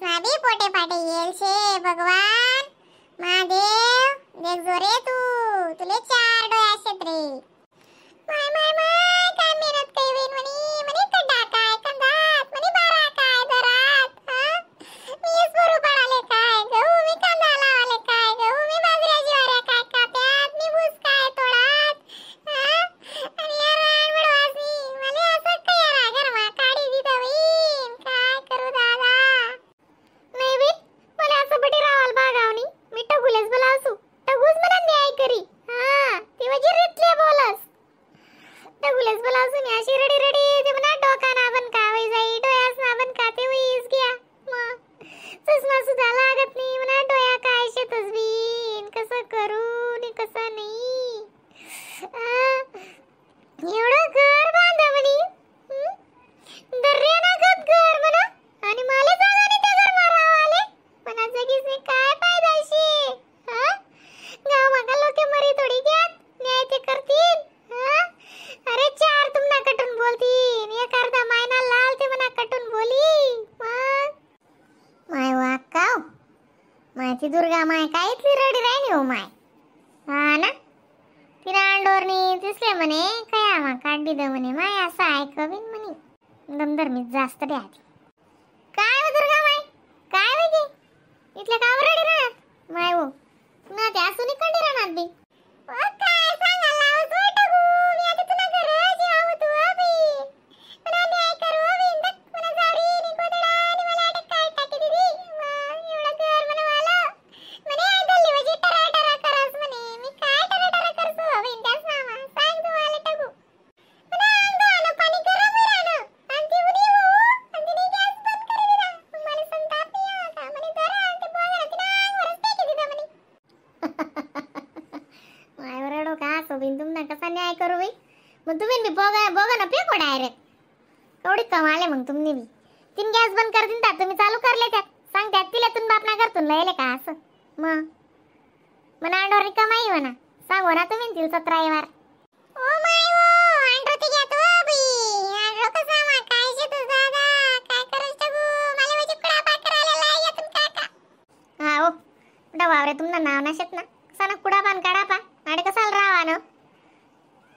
डोळ्यासना बी पोटे पाटे येईल शे. भगवान महादेव देख जो रे तू, तुले चार डोळे शेत रे. माय माय माय काय मेहनत काही होईन म्हणी, म्हणी खड्डा काय कंदात, म्हणी बारा काय दरात. हा मी स्वरूप आले काय गहू, मी कांदा लावाले काय गहू, मी बाजऱ्या जिवाऱ्या काय काप्यात, मी भूस काय तोडात. हा आणि या रानवडवासी मला असं काय या घरमा काढी दिलं होईन, काय करू दादा. नाही बी मला असं बटी रावाल बागावनी, मी टगुलेच बोला असू, टगूच म्हणा न्याय करी. हा ती माझी रितले बोलस, टगुलेच बोला असू. मी अशी रडी रडी ते म्हणा डोका ना बन का वय जाई, डोळ्यास ना बन का ते वईस घ्या, मग चष्मा सुद्धा लागत नाही म्हणा, डोळ्या काय शेतच बीन, कसं करू नि कसं नाही. एवढं घर बांधा म्हणी, दर्या ना गत घर म्हणा, आणि मला जागा नाही त्या घर मारावाले, पण जगीच नाही काय फायदा शे. हा गाव मागा लोके मरी थोडी घ्यात न्याय ते करतील. हा अरे चार तुमना कटून बोलतील, एक अर्धा मायना लाल ते म्हणा कटून बोली. मग माय वाकाव मायची दुर्गा माय काय इथली रडी राहिली हो माय. हा ना तिला अंडोरनी दिसले म्हणे काय आमा काढली the म्हणे माय, असं ऐकवीन म्हणे दमदर मी जास्त द्या. काय हो दुर्गा माय काय होय इथल्या का रडी राहणार माय हो ना, ते असून कंडी राहणार बी. काय सांगायला टाकू मी आता तुला गरज यावं तू बी, मला न्याय करू बी, मला जारी नि गोदडा आणि मला अटक काय टाकी दिदी. मग एवढं घर मला वाला म्हणे आई दल्ली म्हणजे टरा टरा करस म्हणे, मी काय टरा टरा करसो बी त्यास मामा सांग तू मला टाकू. मला अंग आलं पाणी गरम राहणं आणि ती उनी हो आणि तिने गॅस बंद करी दिला, मग मला संताप नाही आला म्हणे, जरा आणि ते बोला तिने अंगावरच टाकी दिला म्हणे. मायवर रडो का असो बिन तुमना कसा न्याय करू बाई. मग तुम्ही बी बघा बघा ना फेको डायरेक्ट केवढी कमाले. मग तुम्ही बी तीन गॅस बंद कर दिन तुम्ही चालू करले त्यात सांगत्यात तिला तुम बाप ना करतून लयले का असं. मग मग अंडोर कमाई म्हणा सांगू ना तुम्ही तिला 17 वार. ओ my oh अंडो ते घ्या तू बी, अंडो कसा मा काय शे तू दादा काय करस टाकू मला म्हणजे कुडा पाकर आलेला आहे यातून काका. हा हो कुठं वावरे तुमना नाव ना शेत ना कसा ना कुडा पान काढा पा आणि कसाला राहा ना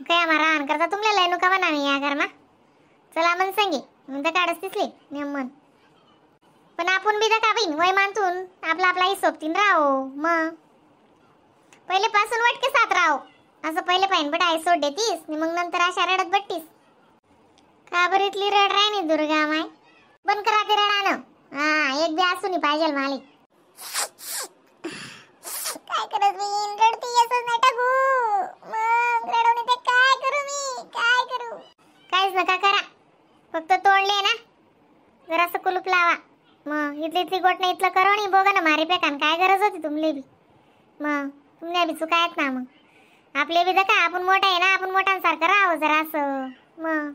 काय मा राहण करता तुमले लय नुका म्हणा मी या घरमा. चला मन सांगे मग तर काढच दिसले नेमन, पण आपण बी का बहीण वय मानतून आपला आपला हिशोबतीन राहो. मग पहिले पासून वाटके साथ राहो असं पहिले पाहिजे बट I सोड देतीस मग नंतर अशा रडत बट्टीस. का बरं इथली रड राही दुर्गा माय, बंद करा ते रडानं. हा एक बी असू नाही पाहिजे मालिक. काय करत मी रडती असं नाही टाकू, मग रडवणे ते काय करू मी काय करू. काहीच नका करा, फक्त तोंडले ना जरासं कुलूप लावा. मग इथली इथली गोट नाही इथलं करो नाही बघा ना मारी पेकान काय गरज होती तुमले बी. मग तुमल्या बी चुका आहेत ना, मग आपले बी का आपण मोठा आहे ना, आपण मोठ्यांसारखं राहावं जरा असं. मग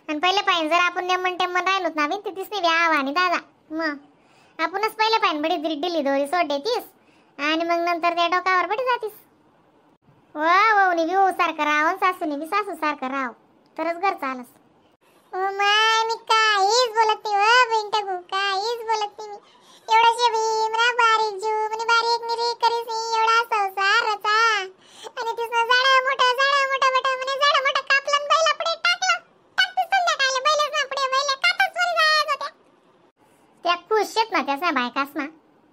आणि पहिले पाहिजे जर आपण नेमन टेमन राहिलोत ना बी तिथेच नाही व्यावा आणि दादा. मग आपणच पहिले पाहिजे बडी दिल्ली दोरी सोड देतीस आणि मग नंतर त्या डोकावर बडी जातीस. वनी बी हो सारखं राहावं, सासूनी बी सासू सारखं राहावं तरच घर चालस. ओ my मी काहीच बोलत नाही हो बहीण टाकू, काहीच बोलत नाही मी. एवढा बी मला बारीक जीव म्हणे बारीक निरीक करीस नाही, एवढा संसार रचा आणि तिसनं झाडं मोठं झाडं मोठं मोठं म्हणे झाडं मोठं कापलं आणि बैला पुढे टाकलं, टाकते संध्याकाळी बैलच ना पुढे बैल कापच वर जायचं होत्या. त्या खुश आहेत ना त्याचा बायकास ना,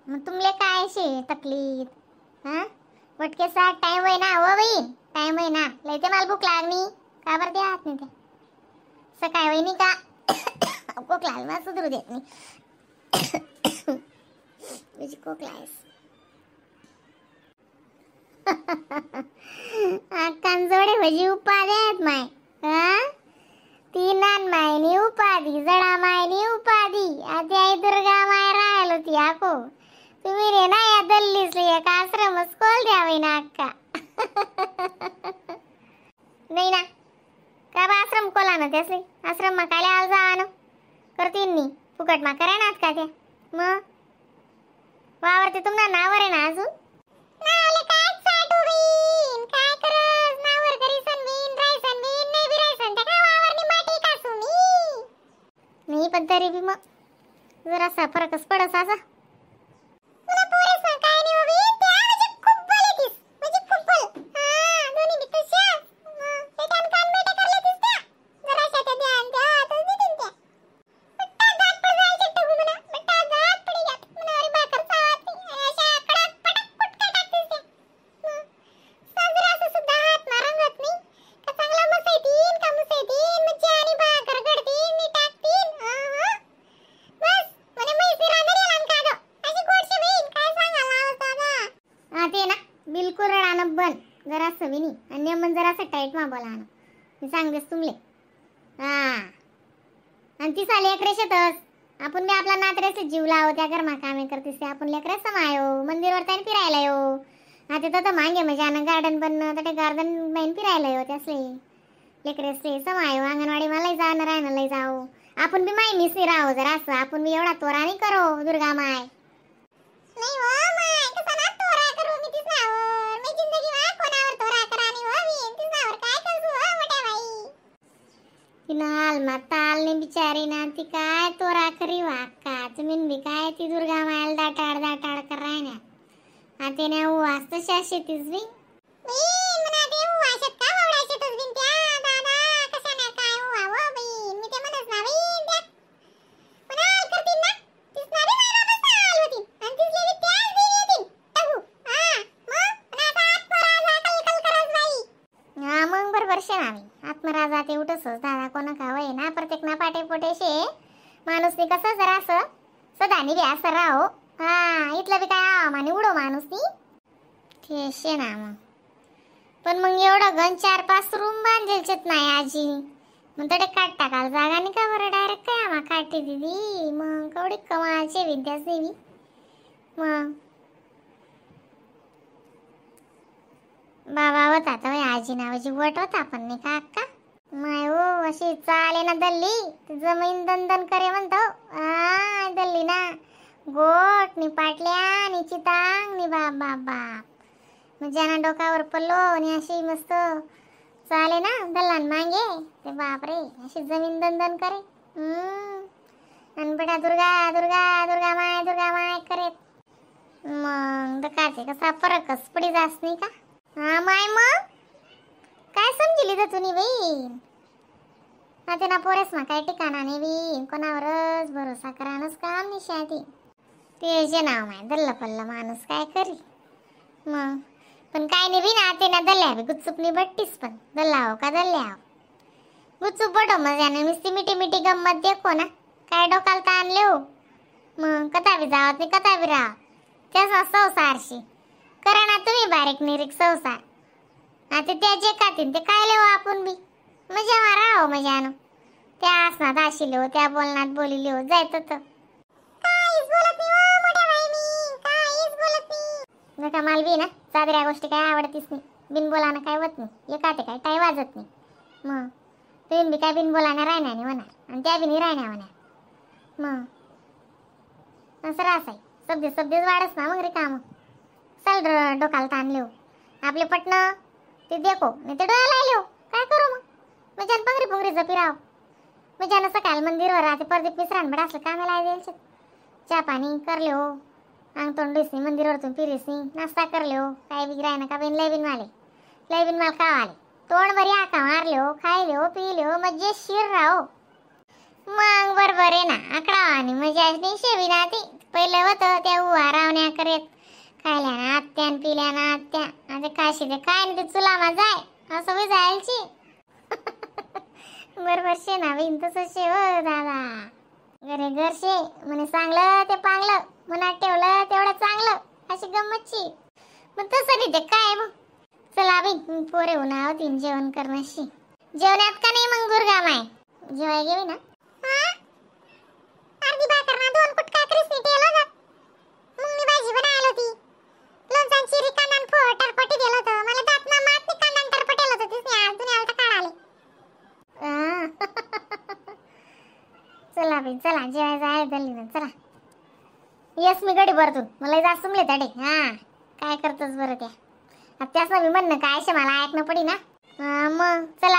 मग तुमले काय शे तकलीफ. हा वटके साथ टाइम होय ना हो बाई, टाइम होय ना लय ते मला भूक लागली का बरं द्या हात नाही ते सकाळी वहिनी का खोकला आला मला सुधरू देत नाही. तुझी खोकला आहेस. अक्कांजोडे भजी उपाधी आहेत माय. हा तीनान मायनी उपाधी, जडा मायनी उपाधी, आधी आई दुर्गा माय राहिलो होती आको. तुम्ही रे ना या दल्लीसले एक आश्रमच खोल द्यावे ना अक्का. नाही ना का बा आश्रम खोला ना त्यासले, आश्रम मा कायले आल जावा ना करतीन नी फुकट मा करा ना का त्या. मग वावरते तुमना नावर आहे ना अजून. नावले काय साठू बीन काय करस नावर करीसन बीन रायसन बीन नाही बी रायसन त्या काय वावरनी माटी कासू मी नाही, पण तरी बी मग जरासा फरकच पडस असा. मला पोरेस ना काय नाही हो बी, त्या म्हणजे खूप बोलतीस, म्हणजे खूप बोल. हा दोन्ही बी तशाच. मग ते कान कान बेटा करले तीस त्या. जराशा त्या ध्यान त्या हातच देतीन त्या. बट्टा दात पड जायचे टगू म्हणा, बट्टा दात पडी जात म्हणा. अरे भाकर चावत नाही आणि अशा कडक पटक कुटका टाकतीस त्या. मग साजरा असं सुद्धा हात ना रंगत नाही का चांगला मसायतीन का मुसायतीन मग आणि भाकर घडतीन मी टाकतीन. हा बस म्हणे म्हैसी रांधणी लान का गं अशी गोडशी बहीण काय सांगायला आवाज दादा. हा ते ना बिलकुल रडानं बन जरासं विनी आणि नेमन जरासं टाईट मा बोला ना मी सांगतेस तुमले. हा आणि ती साली लेकरे शेतस आपण बी आपला नातरेस जीव लावो त्या घरमा कामे करतीस आपण लेकरे समायो मंदिरवर त्याने फिरायला येऊ. हा तिथं तर मागे म्हणजे आणि गार्डन बनणं तर ते गार्डन माईन फिरायला येऊ त्यासले लेकरेसले समायो अंगणवाडी मला जाणं राहणं लय जाऊ आपण बी my मिसनी राहो जरासं आपण बी एवढा तोरा नाही करो दुर्गा माय. नाही हो my कसा ना तोरा करू मी तिसनावर मी जिंदगी वा कोणावर तोरा करा नाही हो मी तिसनावर काय करसू हो मोठ्या बाई. तिनं हाल मा ताल नाही बिचारी ना ती काय तोरा करी वा का जमीन बी काय ती दुर्गा मायाला दाटाड दाटाड कराय ना. हा त्याने वास तशा शेतीच बी बहीण म्हणा ते उवा शेत का बावडा शेतच बिन त्या दादा कशा ना काय उवा हो बहीण मी ते म्हणस ना बहीण त्या म्हणा हाल करतीन ना तिसना बी my बापच हाल होतीन आणि तिसले बी त्याच बिन येतीन टाकू. हा मग म्हणा आता आत्मराजा कलकल करस बाई. हा मग बरोबर शे ना मी आत्मराजा ते उठसच दादा कोणा का वय ना प्रत्येक ना पाटे पोटे शे माणूसनी कसं जरा असं सदानी बी असं राहो. हा इथलं बी काय आवामाने उडो माणूसनी ते शे ना मग. पण मग एवढं गण 4-5 रूम बांधेलचेत नाही आजी मग तडे काट टाकायला जागा नाही का बरं डायरेक्ट काय आम्हा काटे दिदी मग कवडी कमालचे विद्याच देवी मग बाबा होता तर आजी नावाची वट होता पण नाही का अक्का माय हो अशी चाले ना दल्ली जमीन दंदन करे म्हणतो. आ दल्ली ना गोट नि पाटल्या नि चितांग नि बाप बाप बाप मग ज्याना डोकावर पडलो आणि अशी मस्त चाले ना दल्लान मागे ते बापरे अशी जमीन दंदन करे. आणि बेटा दुर्गा दुर्गा दुर्गा माय दुर्गा माय करे मग दकाचे कसा फरकच पडी जास नाही का. हा माय मग काय समजली तर तुम्ही बहीण हा ते ना पोरेस मा काय ठिकाणा नाही बी कोणावरच भरोसा करानच काम निशाती ते जे नाव माय दल्ल पल्ल माणूस काय करी मग. पण काय नाही बी ना ते ना दल्ल्या बी गुपचूप नी बट्टीस पण दल्ला हो का दल्ल्या हो गुपचूप बटो मजाने नुसती मिठी मिठी गंमत देखो ना काय डोकाला ताणले हो मग कथा बी जावत नाही कथा बी राहत त्याचा संसारशी करा ना तुम्ही बारीक निरीक संसार. आता त्या जे खातीन ते काय लेव आपण बी मजा राहो मजानं त्या आसनात आशिले हो त्या बोलण्यात बोलिले हो जायचं तर काहीच बोलत नाही हो मोठ्या बाई मी काहीच बोलत नाही. नका माल बी ना साजऱ्या गोष्टी काय आवडतीच नाही बिन बोलानं काय होत नाही एका ते काय टाय वाजत नाही मग बिन बी काय बिन बोलानं राहणार नाही होणार आणि त्या बी नाही राहणार होणार मग असं राहसाय सब्जी सब्जीच वाढस ना मग रे काम चल डोकाला ताणले हो आपले पटणं ते देखो नाही ते डोळ्याला आले हो काय करू मग मग ज्यानं पंगरी पुंगरी जपी राव मग ज्यानं सकाळ मंदिरवर राहते प्रदीप मिश्रान बडा असलं कामाला द्यायचे चहा पाणी करले हो अंग तोंडीसनी मंदिरवरतून फिरीसनी नाश्ता करले हो काय बी राय ना का बिन लयबिन माले लयबिन माल खावा आले तोंड बरी आका मारले हो खायले हो पिले हो मजेशीर राहो मग बरोबर आहे ना आकडा आणि मजा नाही शेवी ना ती पहिलं होतं त्या उभा रावण्या करेत खायल्या ना आत्या न पिल्या ना आत्या आता काशी ते काय नाही ते चुला मा जाय असं बी जायची. बरोबर शे ना बिन तसं शे हो दादा घरे घर शे म्हणे सांगलं ते पांगलं मनात ठेवलं तेवढं चांगलं अशी गंमतची मग तसं नाही ते काय मग. चला बाई पोरे उन्हा होती जेवण करण्याशी जेवणात का नाही मग दुर्गा माय जेवाय गेली ना. हा अर्धी भाकर ना 2 कुटका करीस नाही तेल होतं मुंगनी भाजी बनायला होती लोणचान चिरी कांदा फोड टरपटी दिलं होतं मला दात ना मात नाही कांदा टरपटेल होतं तिसने आज दुनियाला तर काढाले. चला बाई चला जेवायचं आहे दल्ली ना चला येस मी गडी भरतून मला जास्त तुमले तडे. हा काय करतोस बरं त्या त्याच ना मी म्हणणं काय असे मला ऐकणं पडी ना. मग चला.